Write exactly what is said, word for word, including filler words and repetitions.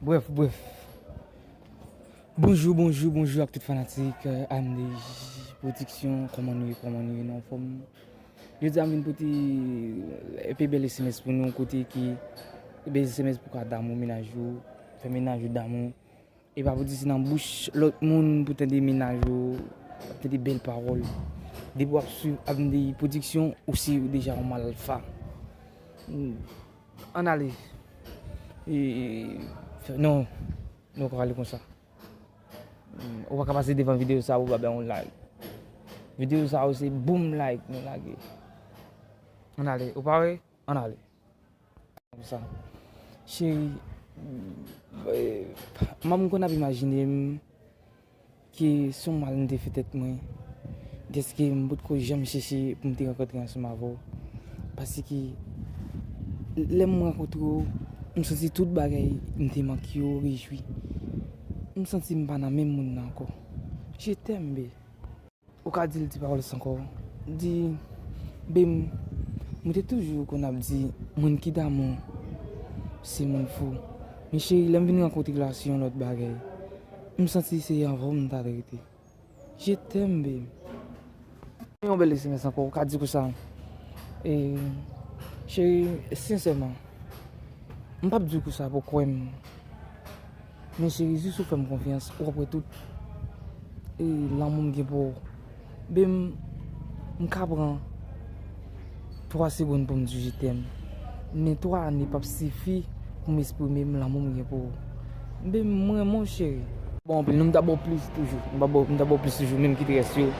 Brèf, brèf. Bonjou, bonjou, bonjou ak tout fanatik, euh, Amnezi Production. Kòman nou ye, kòman nou ye, nou anfòm? Jodi a m vin pote, euh, enpe bèl S M S pou nou, kote ki bèl S M S pou ka damou mennaj ou, fè mennaj ou damou. E pa pou di se nan bouch lòt moun pou tande mennaj ou, ap tande bèl pawòl. Depi w ap swiv Amnezi Production, ou se deja yon malfa. Hmm. Ann ale. E, fè, non, nou ka ale konsa. Hmm, ou pa ka pase devan videyo sa a pou pa bay yon like. Videyo sa a se boom like nou lage. Ann ale, ou pare? Ann ale. Konsa. Cheri, eh, m konn ap imajine m ke se yon mal m te fè tèt mwen, dèske m potko janm chèche pou m te rankontre ansanm avè w. Paske lè m rankontre w, m santi tout bagay m te manke yo rejwi. M santi m pa nan menm mond nan ankò. Je t'aime, babe. Ou ka di l ti pawòl sa ankò. Di, babe, mwen te toujou konn ap di, moun ki damou, se moun fou. Men cheri, lè m vin rankontre la, se yon lòt bagay. M santi se avè w m ta dwe rete. Je t'aime, babe. Yon bèl S M S ankò, ou ka di konsa. E, cheri, sensèman, m p ap di w konsa pou kwè m. Men cheri, jis ou fè m konfyans, w ap wè tout, e, lanmou m gen pou ou. Babe, m, m ka pran twa segonn pou m di w je t'aime. Men twa ane p ap sifi pou m eksprime m lanmou m gen pou ou. Babe, m renmen w, cheri. Bon, anpil, non, m ta ba w plis toujou. M ta ba w, m ta ba w plis toujou, menm ki te rès yo.